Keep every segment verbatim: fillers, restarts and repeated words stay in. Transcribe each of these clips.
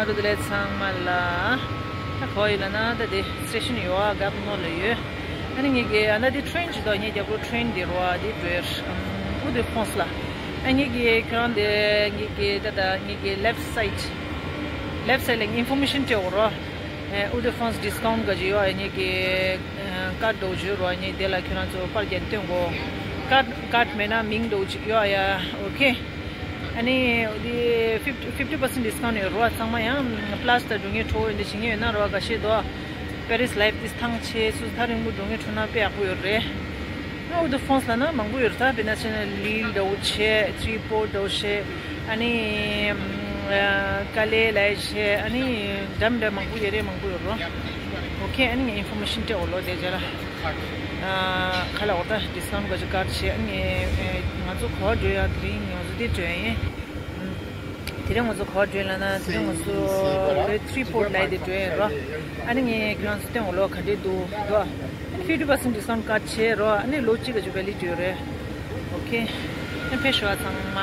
བདེ་ལེགས་ཚང་མ་ལ། ད་ག་པར་ཡོད་ལབ་ན་ད་དེ་སི་ཊེ་ཤན་ཡོད་ཨ། སྒར་ཌེན་ནོར་ལ་ཡོད། ཨ་ནི་ངེད་ཀྱི་ཨ་ན་དེ་ཊེན་ཅིག་འདུག་ངེད་རྒྱབ་ལོགས་ཊེན་དེ་རོ་ཨ། དེ་འགྲོ་ཡ། ཨུ་དེ་ཧྥོན་སི་ལ། ཨ་ངེད་ཀྱི་ཁྱོད་རང་དེ་ངེད་ཀྱི་ད་ད་ངེད་ཀྱི་ལེབ་སའིཌ། ལེབ་སའིཌ་ལ་ཨིན་ཕོར་མེ་ཤན་སྤྲད་འོ་རོ། ཨུ་དེ་ཧྥོན་སི་ཌིས་ཀའུན་ཊི་ག་ཅིག་ཡོད་ཨ། ངེད་ཀྱི་ཀར་ཌི་འདྲ་བོ་ཅིག་ཡོད་རོ། ཨ་ངེད་དེ་ལ་ཁྱོད་རང་ཚོ་པར་རྒྱག་སྟོན་དགོས། ཀར་ཌི་ཀར་ཌི་མེད་ན་མིང་འདྲ་བོ་ཅིག་ཡོད་ཨ་ཡ། ཨོ་ཁེ། ཨ་ནི་འདི་ཕིཕ་ཊི་ཕིཕ་ཊི་པར་སེན་ཊི་ཌིས་ཀའུན་ཊི་ཡོད་རོ། ཚང་མ་ཡང་པི་ལ་སི་དང་འགྲོ་མཁན་འགྲོ་འོས་འདི་བྱེད་མཁན་ཡོད་ན་རོ། ག་ཤེད་དོ། པེ་རི་སི་ལའིབ་འདི་ཐང་ཆད་སུ་ཐག་རིང་པོ་འགྲོ་མཁན་འགྲོ་ན་དཔེ་ཡག་པོ་ཡོད་རེད། ཨ་འུ་དུ་ཧྥོན་སི་ལབ་ན་མང་པོ་ཡོད་རེད། ད་དཔེར་ན་བྱས་ན་ལིལ་འདྲ་བོ་བྱས། ཏྲི་པོ་འདྲ་བོ་བྱས། ཨ་ནི་ཀ་ལེ་ལའི་བྱས། ཨ་ནི་འདྲ་མི་འདྲ་མང་པོ་ཡོད་རེད། མང་པོ་ཡོད་རོ། ཨོ་ཁེ། ཨ་ནི་ངས་ཨིན་ཕོར་མེ་ཤན་སྤྲད་འོ་ལོ་དེ་རྗེས་ལ། ཨ་ཁ་ལ་འོ་ད་ཌིས་ཀའུན་ཊི་ག་ཅིག་ཀར་ཌི་བྱས། ཨ་ནི་ང་ཚོ་ག་པར་འགྲོ་ཡ། དེ་རིང་ང་ཚོ་འདི་འགྲོ་ཡ་ཡིན། དེ་རིང་ང་ཚོ་ག་པར་འགྲོ་ཡ་ལབ་ན། དེ་རིང་ང་ཚོ་ལོ་ཏྲི་པོར་ཊི་ལབ་དེ་འགྲོ་ཡ་རོ། ཨ་ནི་ངས་ཁྱེད་རང་ཚོ་སྟོན་འོ་ལོ་ག་འདྲས་འདུག་འདུག་ཨ་ནི་ཕིཕ་ཊི་པར་སེན་ཊི་ཌིས་ཀའུན་ཊི་ཀར་ཌི་བྱས་རོ། ཨ་ནི་ལོ་གཅིག་ག་ཅིག་ཝེ་ལིཌ་ཡོད་རེད། ཨོ་ཁེ། ཨ་ནི་ཕེབས་ཤོག་ཨ་ཚང་མ།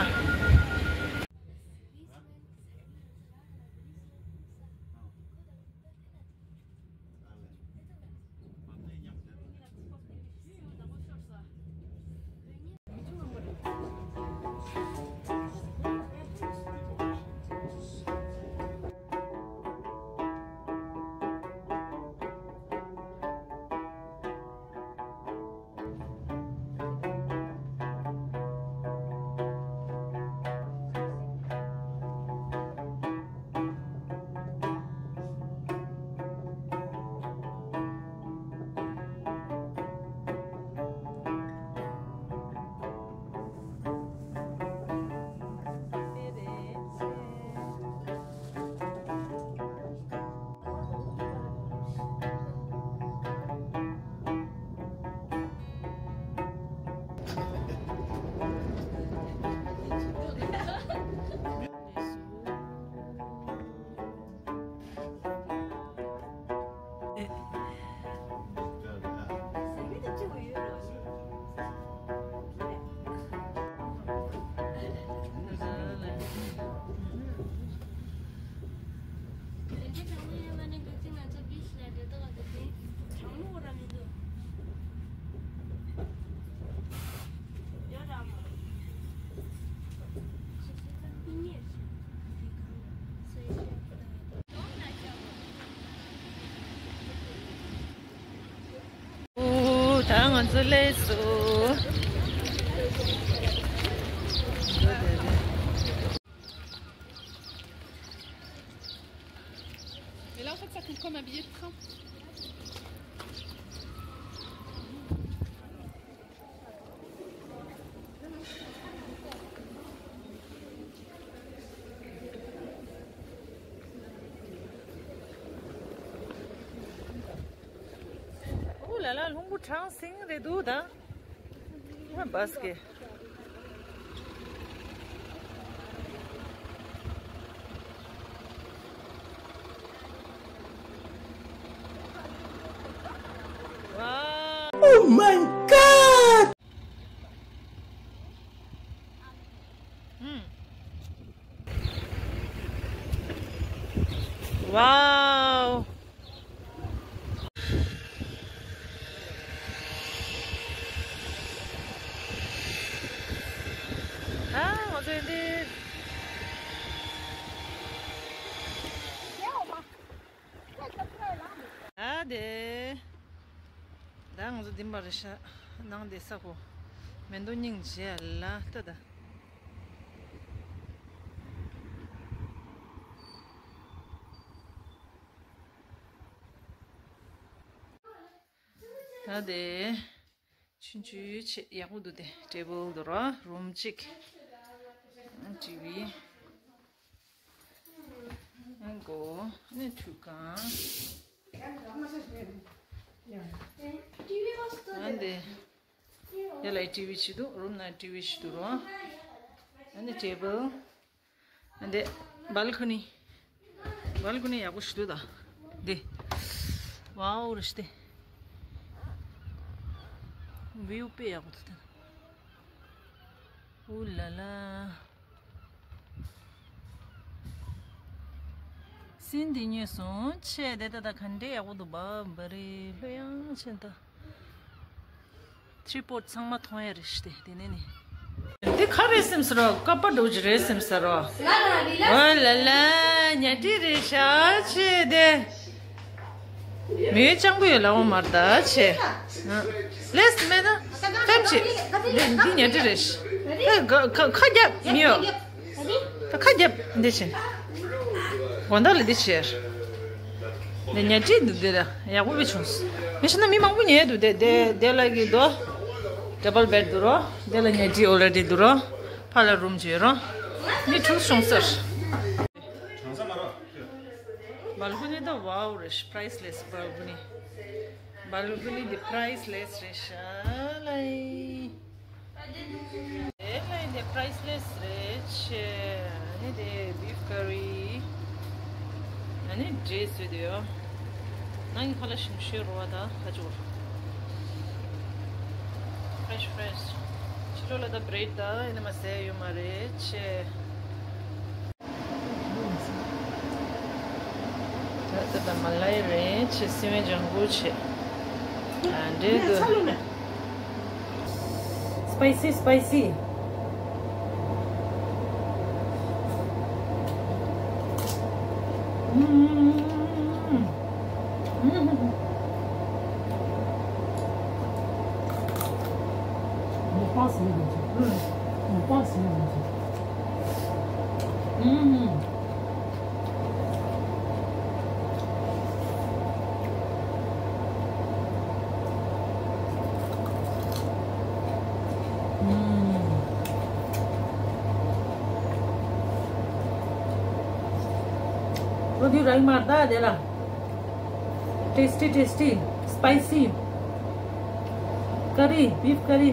ཨོ། ད་ང་ཚོ་སླེབས་སོང་། Mais là, en fait, ça compte comme un billet de train. ཨོ་ལ་ལ། རླུང་བུ་གྲང་སིང་རེད་འདུག་ད། ཨ་བ་སི་ཀེ། Wow! Oh my God! ཨུམ། Wow! ཨ། ང་ཚོ་འདི། ཨ་དེ། ད་ང་ཚོ་འདི་མ་རེད་ཤག་ནང་དེ་ས་གོ། མེ་ཏོག་སྙིང་རྗེ་ལ་ལྟ་ད། ད་དེ། ཆུང་ཆུང་བྱས་ཡག་པོ་འདུག་སྟེ། ཊེ་བལ་འདུག་ར། རུམ་གཅིག་ཊི་ཝི། ཨ་མགོ་ནི་ཁྲུས་ཁང་། ཨ་འདི། ཡ་ལ་ཊི་ཝི་ཅིག་འདུག་རུམ་ནང་ཊི་ཝི་ཅིག་འདུག་ར། ཨ་ནི་ཊེ་བལ། འདི་བལ་ཀོ་ནི། བལ་ཀོ་ནི་ཡག་པོ་ཞིག་འདུག་ད། འདི། ཝའོ་རེད་ཤག་སྟེ། ཝིའུ་དཔེ་ཡག་པོ་འདུག་ད། ཨུ་ལ་ལ། སིན་འདི་ཉོས་སོང་། ཆེ་དེ་ད་ད་ག་འདྲས་ཡག་པོ་འདུག་བ། བ་རི་ལྷོད་ཡངས་ཆེན་ད། ཁྲི་པོར་ཚང་མ་མཐོང་ཡ་རེད་ཤི་དེ་དེ་ནས་ནི། འདི་ག་རེད་སེམས་ཟེར་རོ། ཀ་པ་འགྲོ་གི་རེད་སེམས་ཟེར་རོ། ཨོ་ལ་ལ། ཉལ་ཁྲི་རེད་ཤག་ཆེ་དེ། མི་སྤྱང་པོ་ཡོད་ལ་འོ་མར་ད་ཆེ། ལེས་མེད་ན་ཕེབས་ཆེ། འདི་འདི་ཉལ་ཁྲི་རེད་ཤག་ད་ཁ་ཁ་རྒྱབ་མི་ཡོད། ད་ཁ་རྒྱབ་འདི་བྱེད། དགོང་དག་ལ་འདི་བྱེད། འདི་ཉལ་ཁྲི་འདི་འདི་ལ་ཡག་པོ་བྱུང་། མི་ཤི་ན་མི་མང་པོ་ཉལ་འདུག་དེ་དེ་དེ་ལ་གི་དོ། ཌབ་བལ་བེད་འདུག་རོ། དེ་ལ་ཉལ་ཁྲི་ཨོ་རེ་ཌི་འདུག་རོ། ཕ་ལ་རུམ་བྱེད་རོ། མི་དྲུག་བྱུང་ཟེར། བལ་ཀོ་ནི་ད་ཝའོ་རེད། པ་རའི་སི་ལེས་བལ་ཀོ་ནི། བལ་ཀོ་ནི་འདི་པ་རའི་སི་ལེས་རེད་ཤག་ལ། དེ་ལ་འདི་པ་རའི་སི་ལེས་རེད་ཆེ། ཨ་ནི་དེ་བིབ་ཀ་རི། ཨ་ནི་འབྲས་བཟོས་དེ་ཡོད། ནང་གི་ཁ་ལག་ཞིམ་ཤོས་རོ་བ་ད་ཁ་ཅོར། ཕེ་རེ་ཤི་ཕེ་རེ་ཤི། ཕྱི་ལོགས་ལ་ད་བྷི་རེད་ད་ཨེ་ནི་མ་ཟས་ཡོད་མ་རེད་ཆེ། ད་ད་ད་མ་ལའི་རེད་ཆེ། སི་མེ་ལྗང་གུ་ཆེ། ཨ་འདྲེ་དུ། སི་པའི་སི། སི་པའི་སི། ཨུམ། ཨུམ། ཨུམ། ངོ་སྤང་ཟིན་ཡོང་ཆེ། ཨུམ། ངོ་སྤང་ཟིན་ཡོང་ཆེ། ཨུམ། ཨོ་དེ་རག་མ་ད་དེ་ལ། Tasty, tasty, spicy curry, beef curry.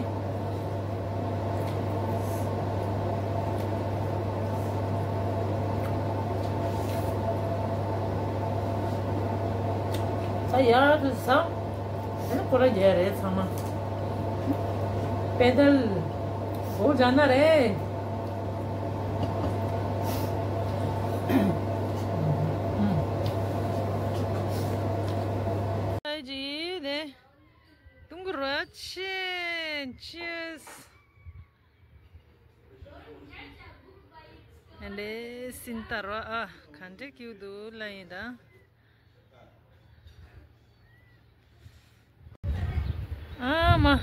ས་ཡར་དུ་ཟ། ཨ་ནི་ཁོ་ར་རྒྱལ་རེད་ཚང་མ། པེ་དལ། འོ་ཇ་ན་རེད། ཨ་ཅེ་དེ། ཏུང་གུ་ར་ཆེན་ཅེས། ཨ་ལེ་སིན་ཏ་ར་ཨ་ག་འདྲ་སྐྱིད་འདུག་ལ་ཡིན་ད། ཨ་མ།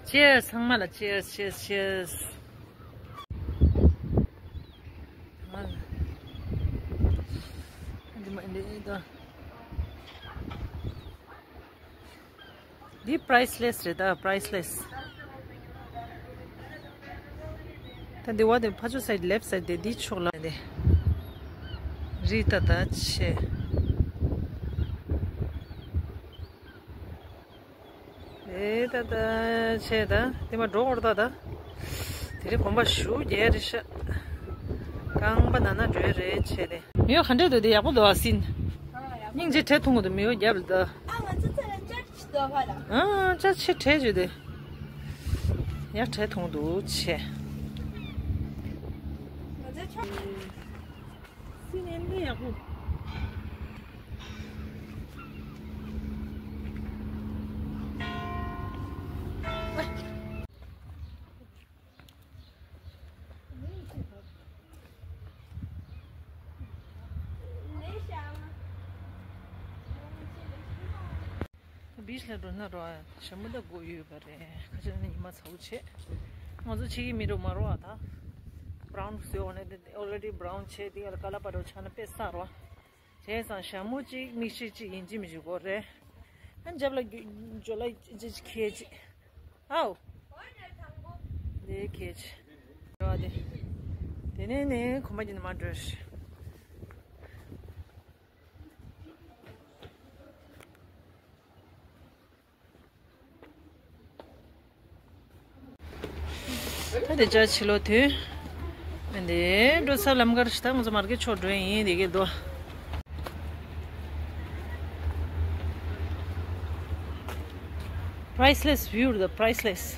Cheers ཚང་མ་ལ་cheers, cheers, cheers. ཚང་མ་ལ། འདི་མ་འདི་ད། འདི་པ་རའི་སི་ལེས་རེད་ད། པ་རའི་སི་ལེས། ད་འདི་བ་དེ་ཕ་ཆོ་སའིད་ལེབ་སའིད་དེ་འདི་ཕྱོགས་ལ་དེ། རི་ད་ད་ཆེ། ཨེ་ད་ད་ཆེ་ད། དེ་མ་འགྲོ་འོར་ད་ད། དེ་རིང་གོམ་པ་ཞུ་རྒྱལ་རེད་ཤག་རྐང་པ་ན་ན་འགྲོ་རེད་ཆེ་དེ། མི་ཡོ་ག་འདྲས་འདུག་དེ་ཡག་པོ་འདུག་ཨ་སིན། སྙིང་རྗེ་བྲལ་ཐུང་གི་འདུག་མི་ཡོ་རྒྱབ་ལ་ད། ཨ་ང་ཚོ་ཚ་ལ་ཅག་ཅི་འདུག་ཧ་ལ། ཨ་ཅག་ཆེ་བྲལ་བརྗོད་དེ། ཡ་བྲལ་ཐུང་འདུག་ཆེ། ང་ཚོ་ཆོག་སི་ནན་གི་ཡག་པོ། བིཆ་ལ་འགྲོ་ན་རོ། ཞྭ་མོ་ད་དགོས་ཡོད་པ་རེད། ཁ་ཆེ་ན་ཉི་མ་ཚ་བོ་བྱེད། ང་ཚོ་ཕྱི་གི་མི་འགྲོ་མ་རོ་ཨ་ད། བྷ་རའུན་བཟོས་འོ་ནས་ཨོ་ལེ་ཌི་བྷ་རའུན་བྱས་དེ་ཡར་ཀ་ལ་པ་རོ་ཆ་ན་དཔེ་ས་རོ། བྱས་ཙང་ཞྭ་མོ་གཅིག་མིག་ཤེལ་གཅིག་ཡིན་གཅིག་མིན་གཅིག་དགོས་རེད། ཨ་འཇབ་ལ་རྒྱུ་ཇོ་ལ་ཅི་ཅི་ཁེ་ཅིག་ཨའོ། དེ་ཁེ་ཅིག་རོ་དེ། དེ་ནས་ནས་གོམ་པ་ཉིན་མ་འགྲོ་ཤི། ད་དེ་ཅག་ཕྱི་ལོགས་དུས། འདི་འགྲོ་ས་ལམ་ཁར་ཞིག་ད་ང་ཚོ་མར་ཀེ་ཕྱོགས་འགྲོ་ཡིན་འདི་གའི་དོ། Priceless view, the priceless.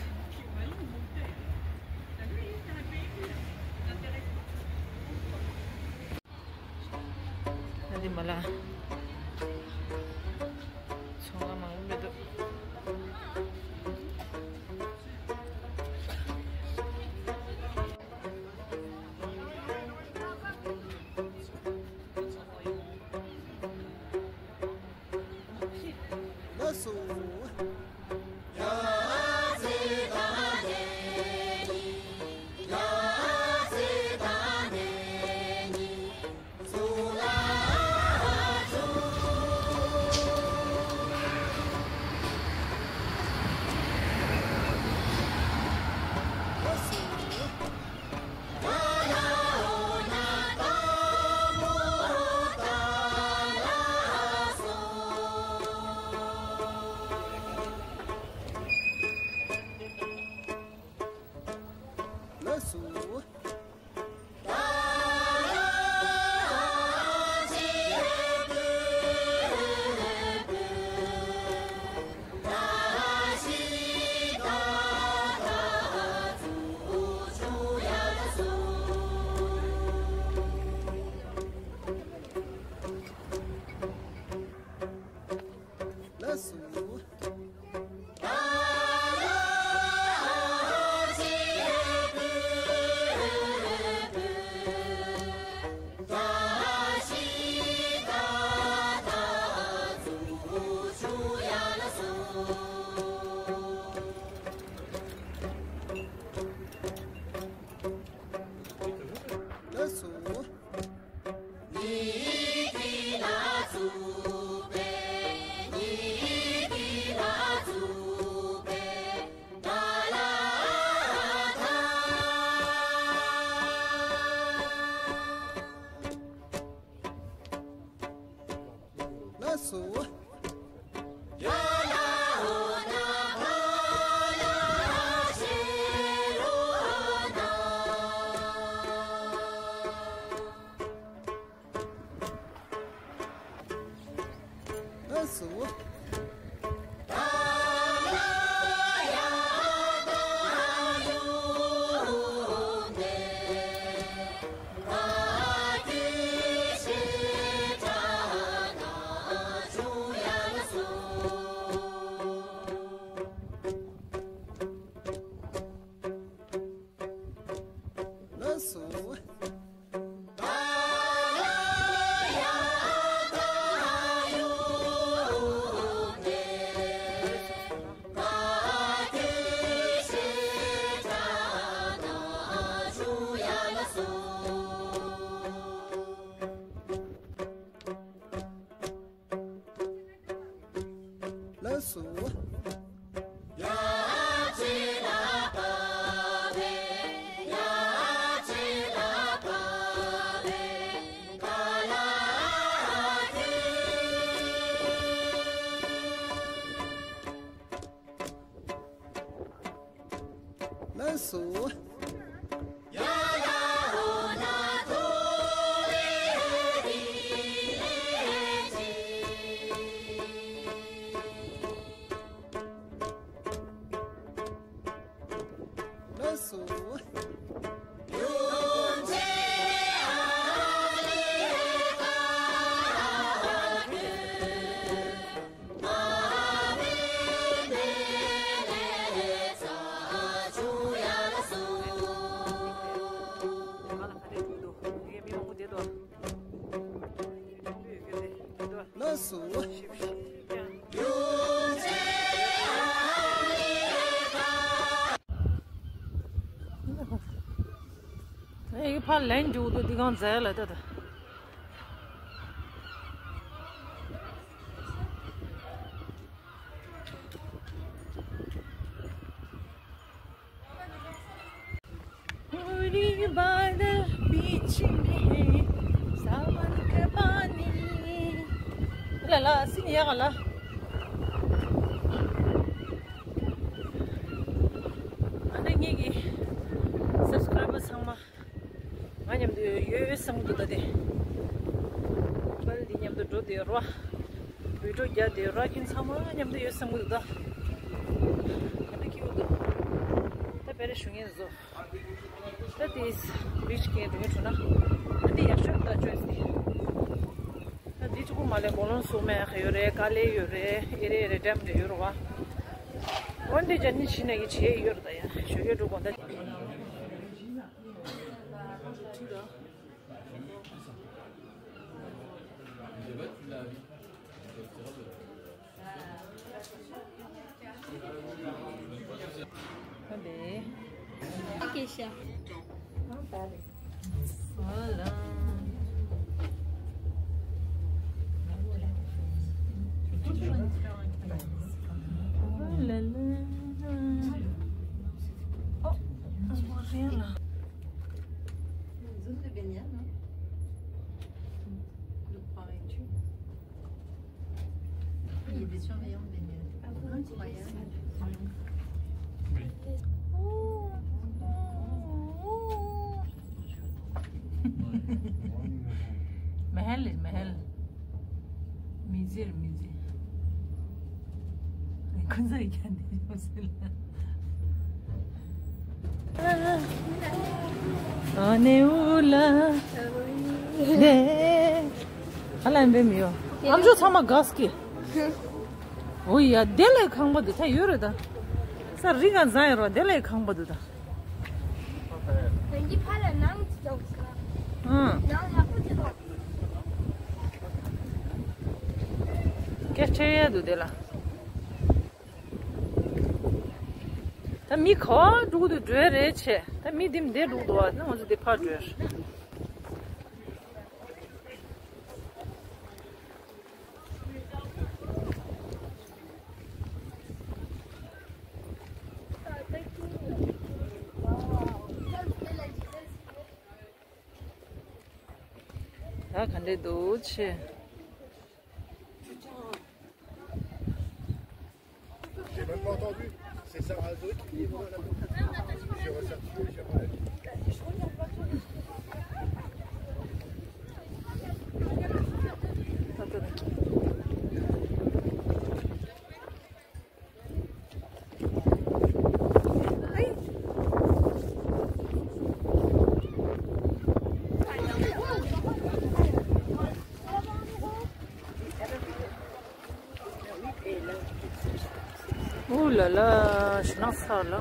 ཨེ་ཕར་ལན་འཇུག་འདུག་འདི་གང་མཛད་ལ་ད་ད། By the beach में सावन का पानी। ལ་ལ་སི་ནི་ཡ་ག་ལ། ཨ་ནི་ངེད་ཀྱི་སབ་སི་ཀ་རའི་བར་ཚང་མ། ང་མཉམ་དུ་ཡོད་བསམ་གྱི་འདུག་ད་དེ། པར་འདི་མཉམ་དུ་འགྲོ་བསྡད་ཡོད་རེད་བ། བི་ཌི་ཡོ་རྒྱག་བསྡད་ཡོད་རེད་བ། ཁྱེད་ཚང་མ་མཉམ་དུ་ཡོད་བསམ་གྱི་འདུག་ད་ད་ཁྱེད་འདུག་ད་པེ་རེ་ཞུ་ངེས་བཟོ། ད་དེ་བི་ཆི་ཀེན་འགྲོ་ངེས་བྱུང་ན། ད་དེ་ཡག་ཤོས་ད་ཅོས་ཏེ། ད་དེ་གཅིག་པོ་མ་ལས་གོ་ལོན་སུ་མེ་ཁ་ཡོད་རེད། ཀ་ལེ་ཡོད་རེད། ཨེ་རེ་ཨེ་རེ་ཌེམ་རེ་ཡོད་རེད་བ། འོན་ཏེ་ཇར་ནི་ཕྱི་ནས་ཀྱི་བྱས་ཡོད་རེད་ད་ཡ། ཞོ་ཡོད་འགྲོ་གོ་ད། Voilà. Oh là là. Oh, on voit rien là. Une zone de baignade, hein. Le croirais-tu ? Il y a des surveillants de baignade. Incroyable. محل، محل. Musée, musée. ཁོ་ཚོ་ཡི་ཁྱོན་ནས་ཡོད་ཟེར་ལ། On est où là? ཨ་ལ་འབེམ་ཡོ། ཨམ་ཅོག་ཚང་མ་གས་ཀི། འོ་ཡ། དེ་ལས་ཁང་པ་འདི་ད་ཡོད་རེད་ད། ས་རི་ག་ཛ་ཡོད་རོ། དེ་ལས་ཁང་པ་འདི་ད། དེང་གི་ཕ་ལ་ནང་ཅི་ཙོགས་ཟེར་ན། ཨང་། ནང་ཡག་པོ་ཅི་ཙོགས། སྐད་ཆ་ཡ་འདུག་དེ་ལ། ད་མི་ག་བ་འགྲོ་གི་འདུག་འགྲོ་ཡ་རེད་ཆེ། ད་མི་འདི་འདི་འགྲོ་གི་འདུག་བ། ད་ང་ཚོ་འདི་ཕར་འགྲོ་ཡ་རེད། ད་ག་འདྲས་འདུག་ཆེ། J'ai même pas entendu. C'est Sarah Zoé qui dit, voilà, je resserre dessus, j'ai pas la vie. ཨུ་ལ་ལ། ཞུ་ན་ས་ལ།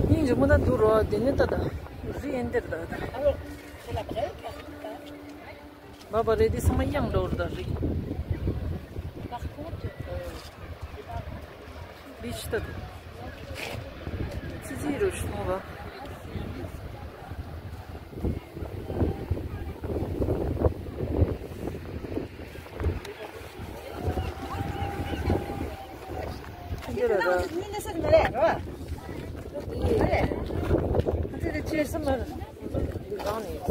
སྙིང་རྗེ་མོ་ད་འདུག་རོ། དེ་ནས་ད་ད་རི་ཨེ་འདིར་ད་ད། བ་བ་རེད་དེ་ཚང་མ་གཡང་འགྲོ་རུ་ད་རི། Par contre, euh, Beach ད། ཙི་ཙི་རུ་ཤོང་བ། འདི་ལ་ར། འདི་ལ་ཅི་སེ་མ་ར། འདི་གང་ནས་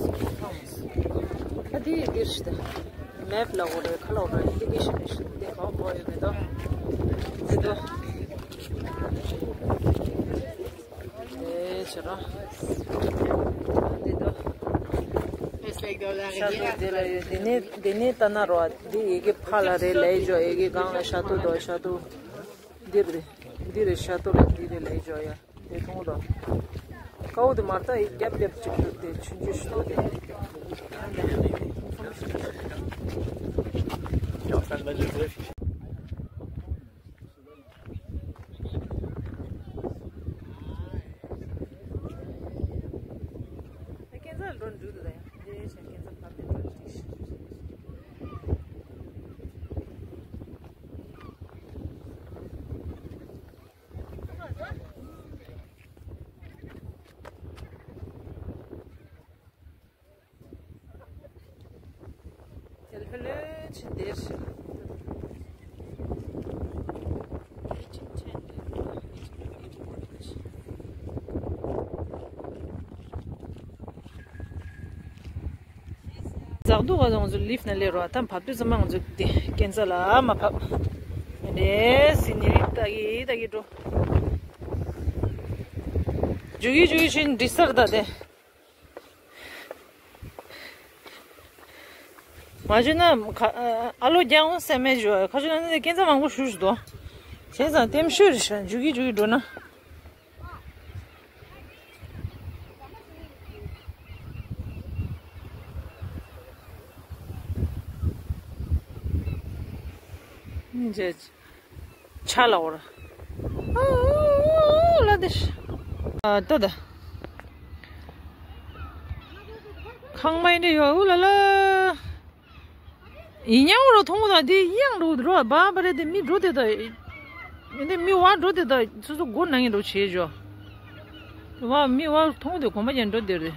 ཨ་འདི་འདིར་ཤི་ད། མེབ་ལ་འོ་རེ་ཁ་ལ་འོ་རེ་འདི་གི་ཤི་མི་ཤི་འདི་གང་པོ་ཡོད་མེད་དོ། འདི་དོ། ཨེ་ཆ་ར། འདི་དོ། It's like the ཤ་ཏོ་འདི་ལ་ཡོད། འདི་ནས་འདི་ནས་ལྟ་ན་རོ། འདི་ཡི་གེ་ཕ་ལ་རེ་ལས་ཇོ། ཡི་གེ་གང་ལ་ཤ་ཏོ་དོ། ཤ་ཏོ། འདི་རེད། འདི་རེད། ཤ་ཏོ་རེད། འདི་རེད་ལས་ཇོ་ཡ། དེ་མཐོང་དང་། ཀའོ་དེ་མར་ལྟ་ཡི་རྒྱབ་རྒྱབ་ཅིག་ཏུ་དེ་ཆུང་ཆུང་ཞིག་ཏུ་དེ། དེ་ལྷོད་ལྷོད་ཕྱིན་བསྡད་ཤག་འཛག་འདུག་ག་ང་ཚོ་ལིཕ་ནང་སླེབས་རོགས། ད་བབས་དུས་ཙམ་པ་ང་ཚོ་དེ་སྐས་འཛེག་ལ་མ་བབས། རེད་སི་ནི་རི་ལྟ་གི་ལྟ་གི་འགྲོ། འཇུ་གི་འཇུ་གི་ཕྱིན་འགྲིག་ས་རེད་ད་དེ། མ་བྱུང་ན་ཁ་ཨ་ལོ་རྒྱག་འོང་སེམས་མེད་བྱུང་། ཁ་ཆུ་ན་ནི་སྐས་འཛེག་མང་པོ་ཞུ་ཞུ་དོ། བྱས་ཙང་ལྟེམ་ཤོས་རེད་ཤག་འཇུ་གི་འཇུ་གི་འགྲོ་ན། ཉིན་བྱས། ཆ་ལ་འོར། ཨ་ལ་དེ་ཤ། ཨ་ད་ད། ཁང་པ་ཡིན་འདྲ་ཡོད། ཨུ་ལ་ལ། ཡིན་ཡང་རོ་མཐོང་ད་དེ་ཡང་རོ་རོ་བ་བ་རེད་དེ་མི་འགྲོ་དེ་ད། མི་འདི་མི་བ་འགྲོ་དེ་ད་སོ་སོ་སྒོ་ནང་ཡིན་འགྲོ་བྱེད་འཇོ། བ་མི་བ་མཐོང་དུས་གོམ་པ་རྒྱག་འགྲོ་བསྡད་རེད།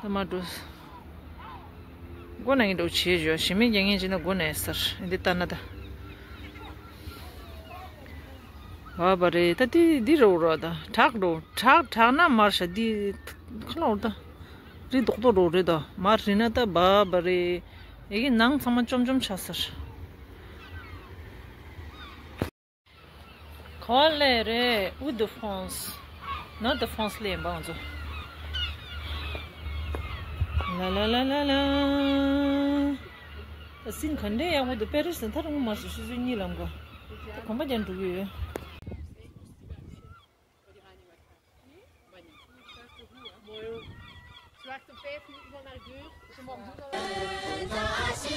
ད་མ་འགྲོ། མགོ་ན་ངན་འགྲོ་བྱེད་བཞོ་ཞི་མི་རྒྱག་ངན་བྱེད་ན་མགོ་ན་སར་འདི་ལྟ་ན་ད། བ་བ་རེད་ད་འདི་འདི་རོ་རོ་ད་དྲག་འགྲོ་དྲག་དྲག་ན་མར་ཤ་འདི་ཁ་ལོ་ད། རི་རྡོག་རྡོག་རོ་རེད་ད་མར་རི་ན་ད་བ་བ་རེད། ཡ་གི་ནང་ཚང་མ་ཅོམ་ཅོམ་ཆགས་སར། ག་ལེ་རེད། Île de France། Île de France ལེ་ཡིན་པ་ང་ཚོ། ལ་ལ་ལ་ལ་ལ། ད་སིན་ག་འདྲའི་ཡག་པོ་འདུག་པེ་རི་སི་ནས་ཐག་རིང་པོ་མ་སོང་ཆུ་ཚོད་གཉིས་ལམ་ཀ། ད་གོམ་པ་རྒྱག་འགྲོ་གི་ཡོད། Tu vas te faire dans la gueule, chez Morgou dans la gueule.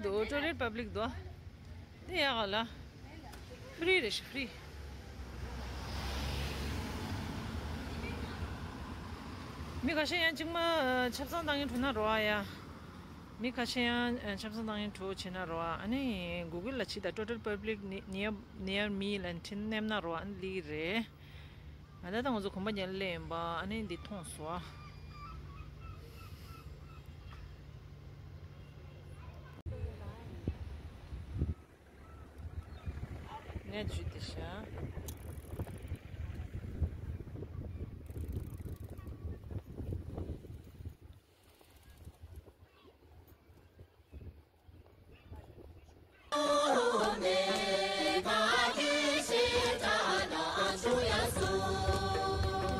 འདུག་ཊོའི་ལེཊ་པབ་ལིག་འདུག་དེ་ཡག་ལ། ཧྥི་རི་རེད་ཤི་ཧྥི་རི། མི་ཁ་ཤས་ཡང་གཅིག་མ་ཆབ་གསང་བཏང་ཡིན་འགྲོ་ན་རོ་ཨ་ཡ། མི་ཁ་ཤས་ཡང་ཆབ་གསང་བཏང་ཡིན་འགྲོ་བྱེད་ན་རོ་ཨ། ཨ་ནི་གུ་གུལ་ལ་ཕྱིས་དང་ཊོ་ཊལ་པབ་ལིག་ནི་ནིའར་ནིའར་མི་ལ་འཕྲིན་མནན་ན་རོ་ཨ་ནི་ལིག་རེད། ང་ད་ལྟ་ང་ཚོ་གོམ་པ་རྒྱག་སླེབས་ཡིན་པ་ཨ་ནི་འདི་མཐོང་སོང་ཨ། ངས་ཇུས་དེ་བཞག་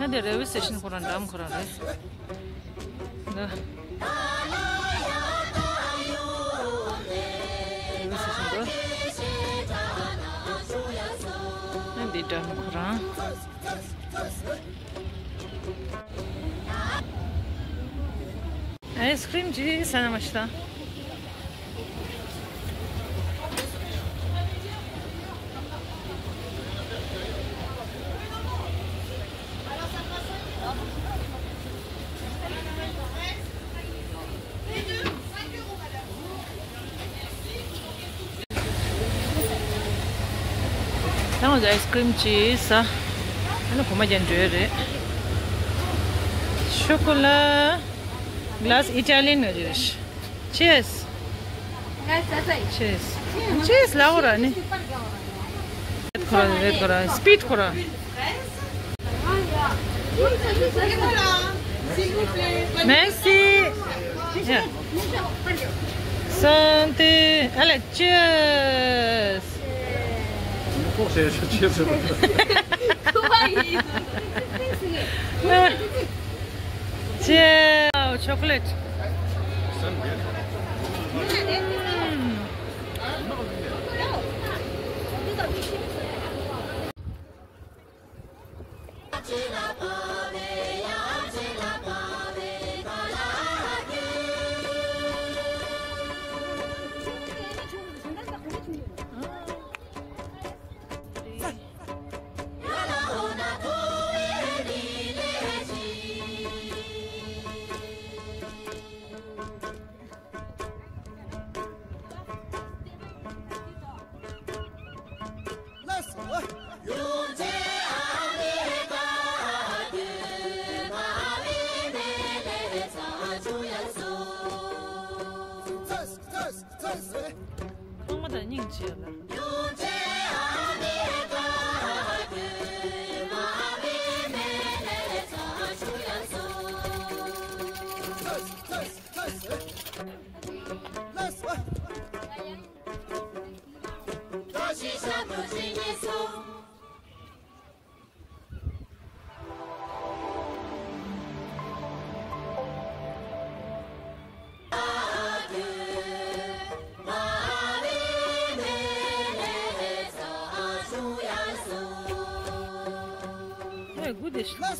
ང་དེ་རེལ་ཝེ་སི་ཊེ་ཤན་ཁོ་རང་འགྲམ་ཁོ་རང་རེད། ང་། རེལ་ཝེ་སི་ཊེ་ཤན་འགྲོ། ང་འདི་འགྲམ་ཁོ་རང་། ཨའི་སི་ཀྲིམ་ཅིག་ཟ་ན་མ་ཤི་ད། ད་ང་ཚོ་ཨའི་སི་ཀྲིམ་ཅིག་ཟ། ཨ་ནི་གོམ་པ་རྒྱག་འགྲོ་ཡ་རེད། ཤོ་ཀོ་ལ་གླ་སི་ཨི་ཊ་ལི་ཡན་ནང་རེད། Cheers. Cheers. Cheers ལབ་ར་ནི། ཁོ་ར་རེད་ཁོ་ར་སི་པིཌ་ཁོ་ར། Merci. Santé. Allez, cheers. Cheers. Chocolate. དགུ་དེ་ཤི།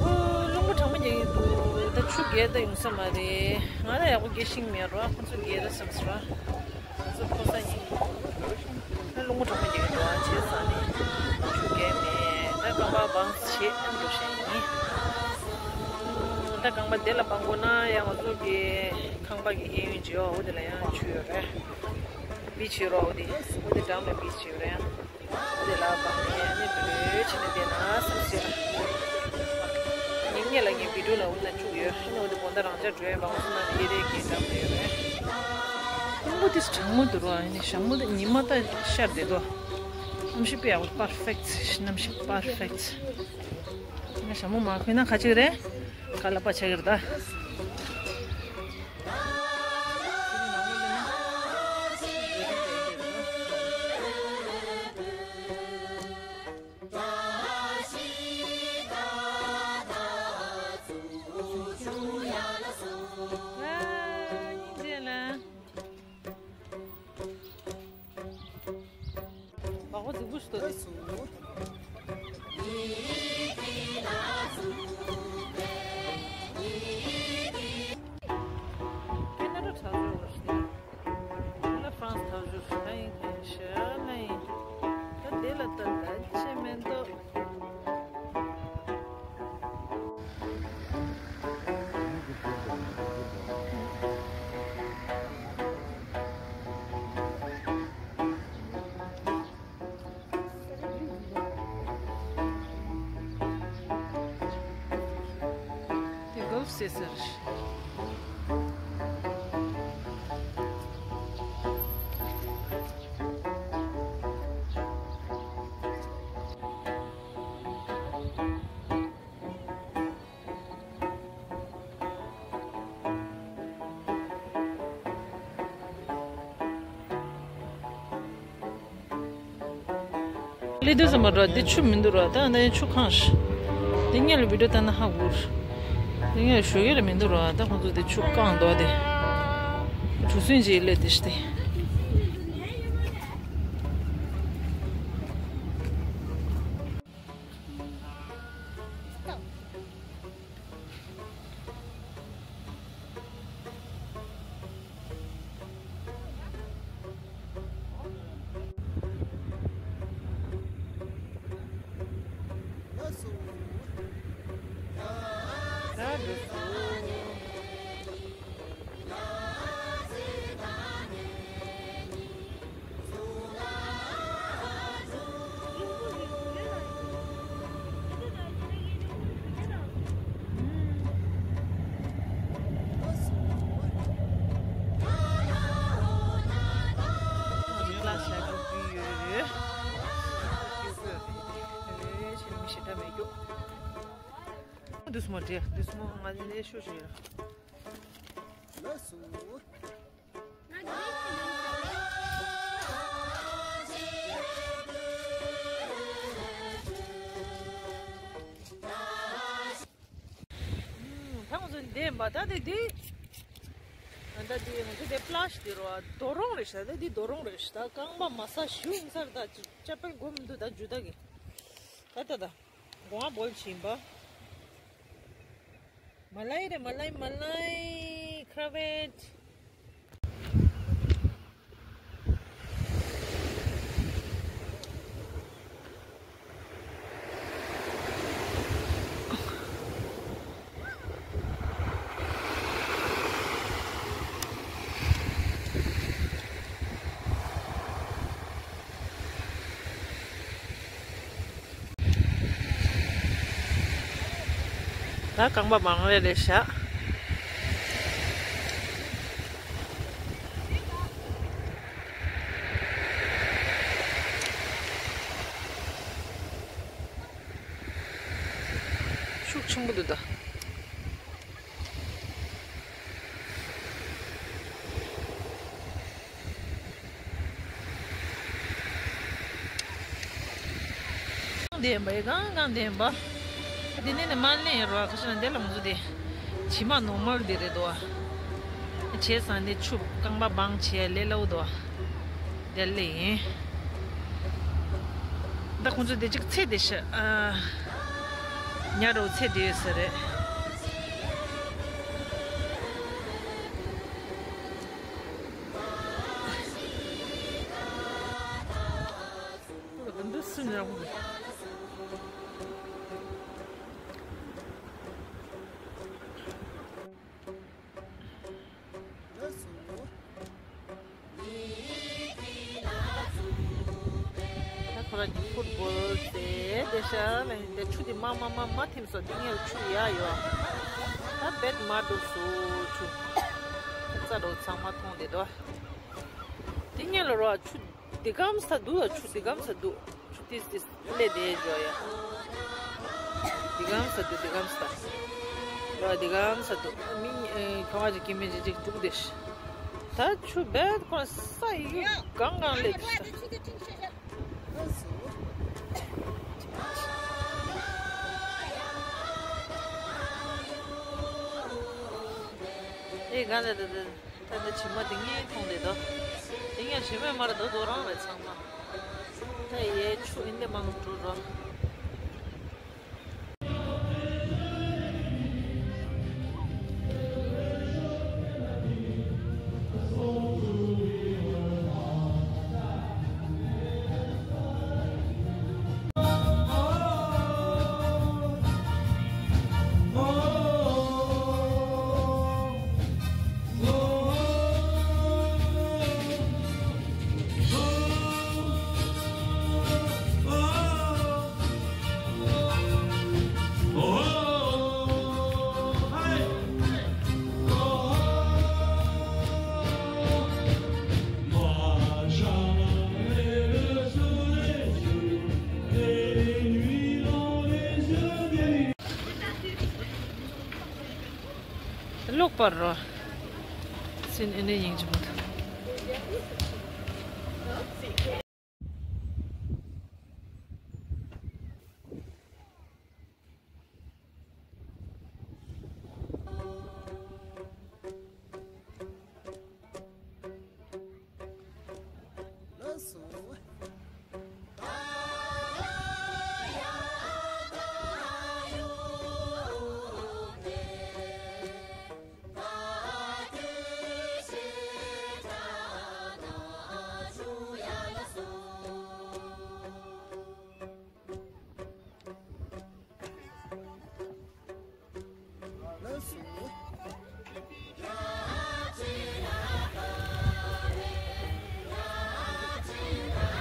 ཨོ། རླུང་བུ་གྲང་མོ་རྒྱག་གི་འདུག་ད་ཆུ་རྒྱས་ད་ཡོང་ས་མ་རེད། ང་ལ་ཡག་པོ་རྒྱས་ཤེས་ཀྱི་མེད་རོ། ཁོ་ཚོ་རྒྱས་ད་བསམ་སོང་ར། ཁོ་ཚོ་ཕོ་ས་ཡིན། ད་རླུང་བུ་གྲང་མོ་རྒྱག་གི་འདུག་བྱས་ཙང་ནི་ཆུ་རྒྱས་མེད། ད་རྐང་པ་སྦངས་བྱས་འགྲོ་བཞིན་ཡིན། ད་རྐང་པ་དེ་ལ་སྦང་དགོས་ན་ཡང་ང་ཚོ་གི་ཁང་པ་གི་གཡས་གཡོན་བྱེད་འོ་དེ་ལ་ཡང་ཆུ་ཡོད་རེད། བི་ཆི་རོ་འོ་དེ་འོ་དེ་འགྲམ་ལ་བི་ཆི་ཡོད་རེད། ཡང་འོ་དེ་ལ་སྦང་ནས་ཨ་ནི་བི་ཌིའོ་བྱས་ནས་བསྡད་ན་བསམ་སྲིད། ངས་ངེད་ལ་ངའི་བི་ཌིའོ་ལ་འོ་ན་བཅུག་ཡོད། ཨ་ནི་འོ་དེ་དགོང་དག་རང་ཅག་འགྲོ་ཡས་སྦང་སོང་ན་ཡེ་རེད་ཀྱི་འགྲམ་ལ་ཡོད་རེད། རླུང་བུ་དེ་གྲང་མོ་འདུག་རོ། ཨ་ནི་ཞྭ་མོ་དེ་ཉི་མ་ད་ཤར་བསྡད་དོ། གནམ་གཤིས་དཔེ་ཡག་པོ། པར་ཕེག་ཊི། གནམ་གཤིས་པར་ཕེག་ཊི། ང་ཞྭ་མོ་མ་གོན་ན་ཁ་ཅིག་རེད། ཁ་ལག་པ་ཆགས་ཀྱི་རེད་ད། ཨ། སྙིང་རྗེ་ལ། བག་པ་རྫིག་པོ་ཞིག་འདུག་སྟེ། ཁེ་ན་ཌ་དྲ་ཚོ་ཞིག་སྟེ། ཁེ་ན་ཌ་ཧྥ་རན་སི་དྲ་ཚོ་ཞིག་ད་ཡིན་མཁན་ཤ་ལ་ཡིན། ད་དེ་ལ་ད་ལ་ཆེ་མེད་འདུག་དེ་གོལ་ཕ་རྩེད་ས་རེད། སླེབས་དུས་ཙམ་པ་ར་འདི་ཆུ་མི་འདུག་ར། ད་ད་ཆུ་གང་ཤི། འདི་སྔོན་ལ་བི་ཌིའོ་ལྟ་ན་ཧ་གོ་ར། འདི་སྔོན་ལ་ཞོགས་ཀས་ལ་མི་འདུག་ར། ད་ཁོང་ཚོ་འདི་ཆུ་བཀང་འདུག་སྟེ། གྲུ་གཟིངས་ཅིག་སླེབས་ཏེ་ཤི་སྟེ། འདུག་སེ་མ་འདྲེ། འདུག་སེ་མ་ང་ནས་ཤོད་ཤོད་ཡ། ད་ང་ཚོ་འདི་མ་ད་འདི་འདི། ད་འདི་ང་ཚོ་འདི་པ་ལ་ཤི་འདི་རོ། རྡོ་རོང་རེད་ཤག་ད་འདི་རྡོ་རོང་རེད་ཤག་ད་རྐང་པ་མ་ས་ཞུ་ཡིན་སར་ད་ཅི་ཅ་པེལ་གོ་མི་འདུག་ད་ཇུ་ད་གི། ད་ད་ད་གོང་བོལ་ཕྱིན་པ། མ་ལའི་རེད། མ་ལའི་མ་ལའི་ཁ་ར་བེད། ད་རྐང་པ་མང་རེ་རེ་བཞག་ཤུགས་ཆེན་པོ་འདུག་ད། ལྡན་པ་ཡི་གང་གང་ལྡན་པ། དེ་ནས་ནི་མར་ལེན་ཡོད་ར། ཁ་ཤས་ན་འདི་ལ་ང་ཚོ་དེ་བྱེ་མ་ནོར་མལ་དེ་རེད་དོ། བྱས་ཙང་ནི་ཆུ་རྐང་པ་སྦང་བྱས་ལས་སླ་བོ་དོ། དེ་ལས་ཡིན། ད་ཁོང་ཚོ་དེ་གཅིག་ཚེ་དེ་ཤ་ཨ། ཉ་རོ་ཚེ་དེ་ཡོད་ས་རེད། འདི་སུ་ཉག་པོ་རེད། ད་ཁོ་རང་གི་ཕུཊ་བོལ་ཟེར་དེ་ཤ་ལ་ཡིན་ཏེ། ཆུ་དེ་མ་མ་མ་མ་ཐིམ་སོང་། དེ་སྔོན་ལ་ཆུ་ཡག་ཡོད། ད་བེད་མ་འགྲོ་སོ་ཆུ། ད་རྩ་རོ་ཚང་མ་མཐོང་བསྡད་དོ། དེ་སྔོན་ལ་རོ་ཆུ། འདི་གམ་ས་འདུག་ལ། ཆུ་འདི་གམ་ས་འདུག་ཆུ་ཏིས་ཏིས་སླེ་དེ་འཇོ་ཡ། འདི་གམ་ས་འདུག་འདི་གམ་ས། ལ་འདི་གམ་ས་འདུག་མི་ཁྱོ་བ་ཅིག་གི་མི་ཅིག་ཅིག་འདུག་དེ་ཤ། ད་ཆུ་བེད་ཁོ་ས་ཡུ་གང་གང་སླེ་དེ་ཤ། ཨེ་ག་ལ་དེ་དེ། ད་ལྟ་བྱེ་མ་དེ་ངས་མཐོང་བསྡད་དོ། དེ་ངས་བྱེ་མས་མར་དོ་དོ་རང་རེད་ཚང་མ། ད་ཡའི་ཆུ་ཨིན་དེ་མང་འགྲོ་རོ། ལོག་པར་རོ། སིན་ཨེ་ནས་ཡིན་གྱི་མོ།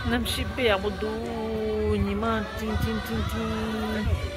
གནམ་གཤིས་དཔེ་ཡག་པོ་འདུག་ཉི་མ་ཏིང་ཏིང་ཏིང་ཏིང་།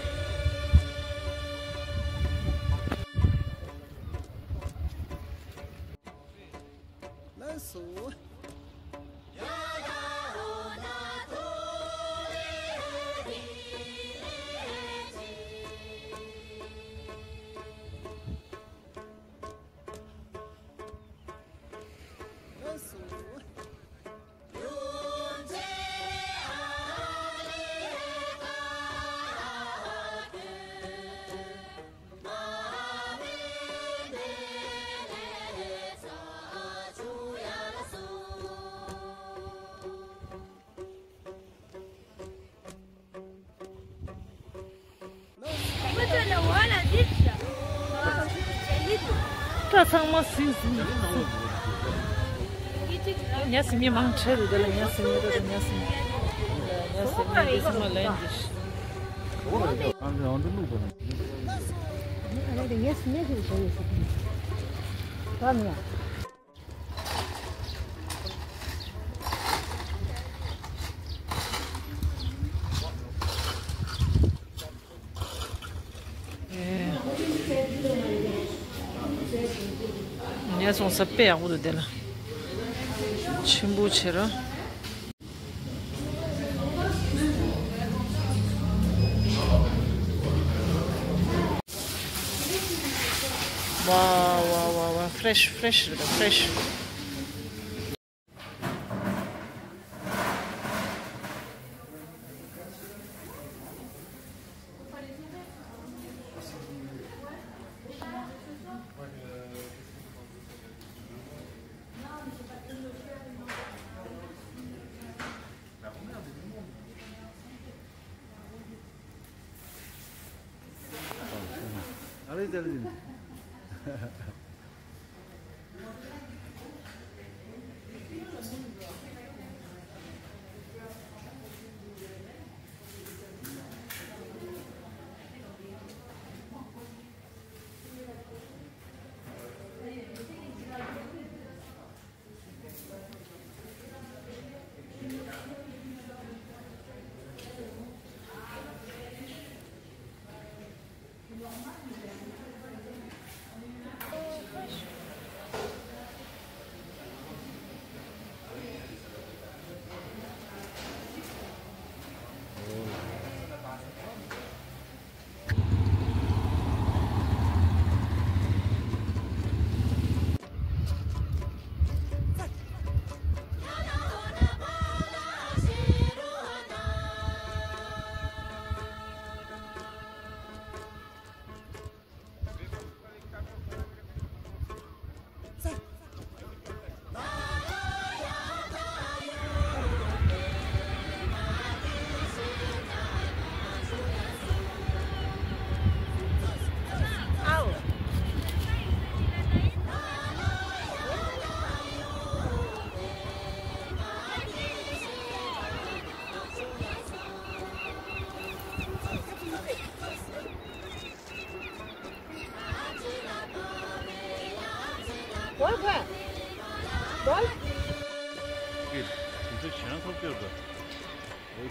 ད་ཚང་མ་སིང་སིང་སིང་། ཉ་སིང་མི་མང་ཆེ་རེད། དེ་ལ་ཉ་སིང་མི་རེད། ཉ་སིང་མི་ཉ་སིང་མི་དེ་ཚང་མ་ལན་འདི་ཤི། ངས་སོང་ས་དཔེ་ཡག་པོ་འདུག་དེ་ལ། ཆེན་པོ་བྱེད་ར། ཝ་ཝ་ཝ་ཝ། ཕྲེཤ་ཕྲེཤ་རེད་པ། ཕྲེཤ། Allez, allez.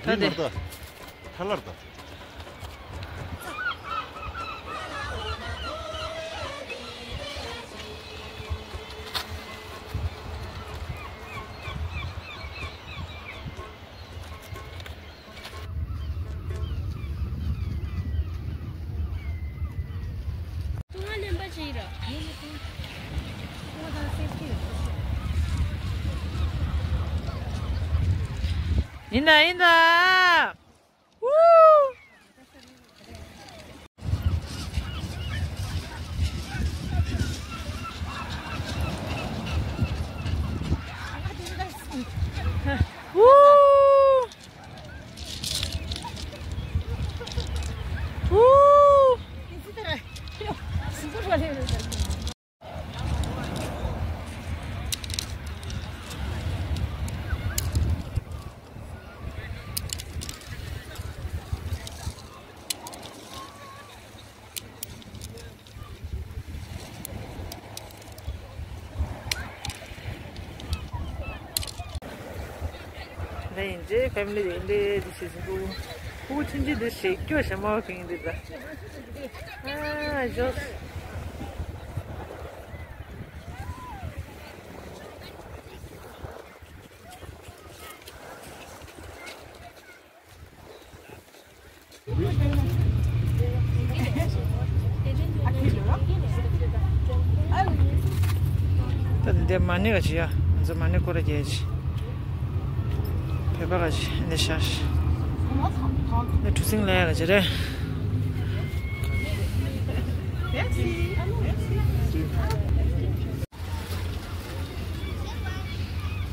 ད་དེ། ཐ་ལར་ད། ཡིན་ད་ཡིན་ད། ཝུའུ། ཝུའུ། ཝུའུ། ད་ཡིན་ཏེ་ཕེ་མི་ལི་དེ་འདྲས་དེ་བྱེད་བཞིན་འདུག་ཕྲུ་གུ་ཆུང་ཆུང་དེ་ཞེ་སྐྱོ་ཞེ་མ་ཕིང་འདི་ད། ཨ་ཞོག་ད་འདི་འདྲའི་མ་ཎི་ག་ཅི་ཡ། ང་ཚོ་མ་ཎི་སྐོར་ར་རྒྱལ་ཅི། བོད་པ་ག་ཅི་འདི་ཤར། འདི་གྲུ་གཟིངས་ལ་ཡ་ག་ཅི་རེད།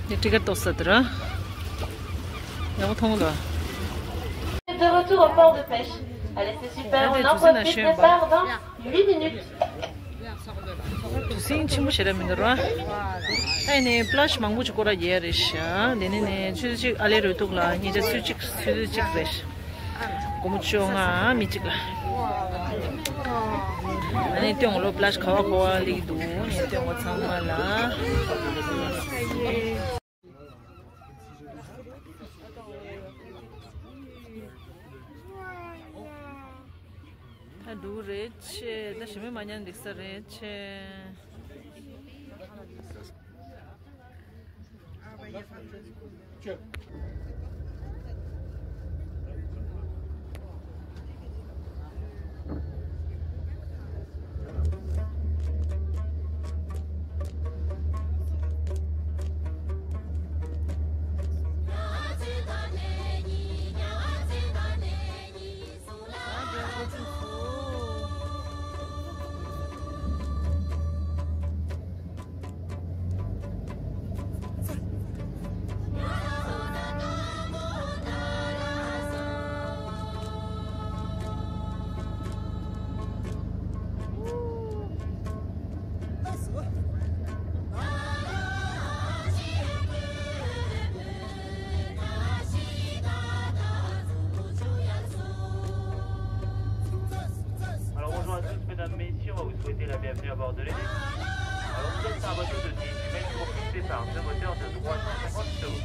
འདི་ཊི་ཀེ་ཊི་ཏོག་ས་དེ་ར། ཡག་པོ་མཐོང་གི་འདུག De retour au port de pêche. Allez, c'est super, on en profite, départ dans huit minutes. གྲུ་གཟིངས་ཆེན་པོ་ཞེ་དྲག་མི་འདུག་ར། ད་ཡིན་ནའི་པི་ལཱ་ཇི་མང་པོ་ཅིག་སྐོར་ར་རྒྱག་ཡ་རེད་ཤག་དེ་ནས་ནས་ཆུ་ཚོད་གཅིག་ཨ་ལེ་རུ་ཐུག་ལ་ཉིན་ཆ་ཆུ་ཚོད་གཅིག་ཆུ་ཚོད་གཅིག་རེད། སྒོར་མོ་བཅོ་ལྔ་མི་གཅིག་ལ། ཨ་ནི་སྟོན་གོ་ལོ། པི་ལཱ་ཇི་ག་བ་ག་བ་སླེབས་འདུག་ངས་སྟོན་གོ་ཚང་མ་ལ། ད་འདུག་རེད་ཆེ། ད་ཞི་མི་མ་ཉན་འདུག་ས་རེད་ཆེ། Alors bonjour à tous, mesdames, messieurs, on va vous souhaiter la bienvenue à bord de l'Enedis. Alors vous êtes sur un bateau de dix-huit mètres propulsé par deux moteurs de trois cent cinquante chevaux.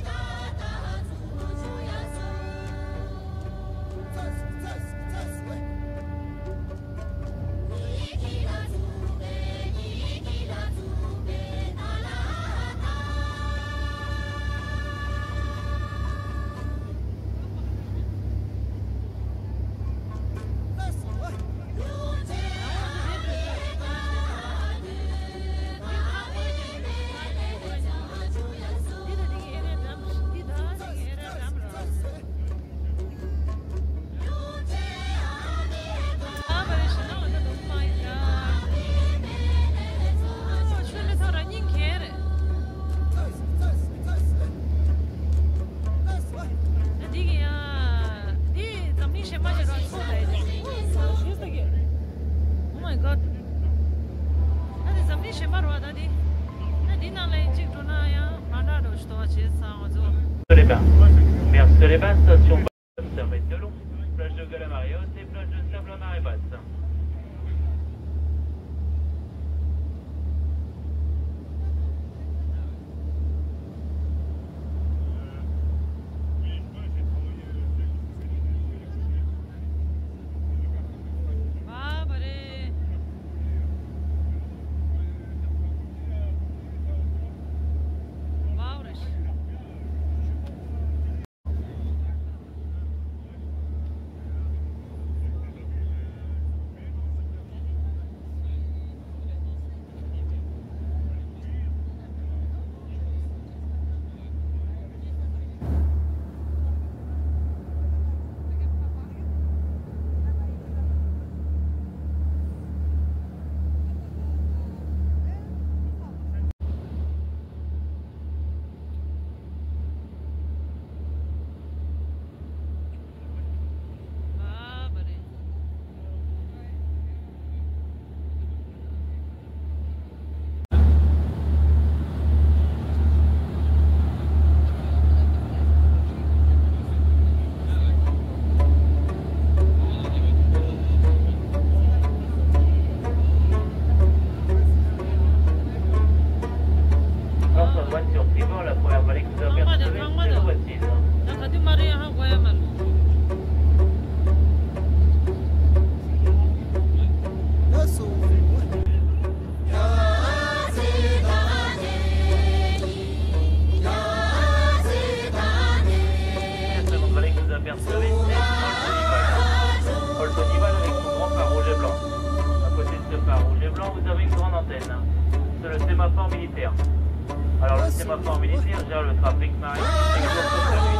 Oh my god. ད་དེ་འཛམ་གླིང་གཞན་པ་རེད་བ། ད་དེ། ད་དེ་ནང་ལ་གཅིག་འགྲོ་ན་ཡང་མ་འདྲ་འགྲོ་ཞིག་འདུག་བ། བྱས་ཙང་ང་ཚོ། Sur les bains. Merci sur les bains, station Observez de long. Plage de Gueule à marée haute et plage de Sable à marée basse. Enfin, voiture, suivant la première vallée qui vous apercevez, c'est le Voisin. ད་ག་དུས་མ་རེད་ཧ་གོ་ཡ་མ་རེད། Seconde vallée que vous apercevez, c'est Oltonival. Oltonival avec son grand phare rouge et blanc. À côté de ce phare rouge et blanc, vous avez une grande antenne. C'est le sémaphore militaire. Alors, le sémaphore militaire gère le trafic maritime et course de nuit.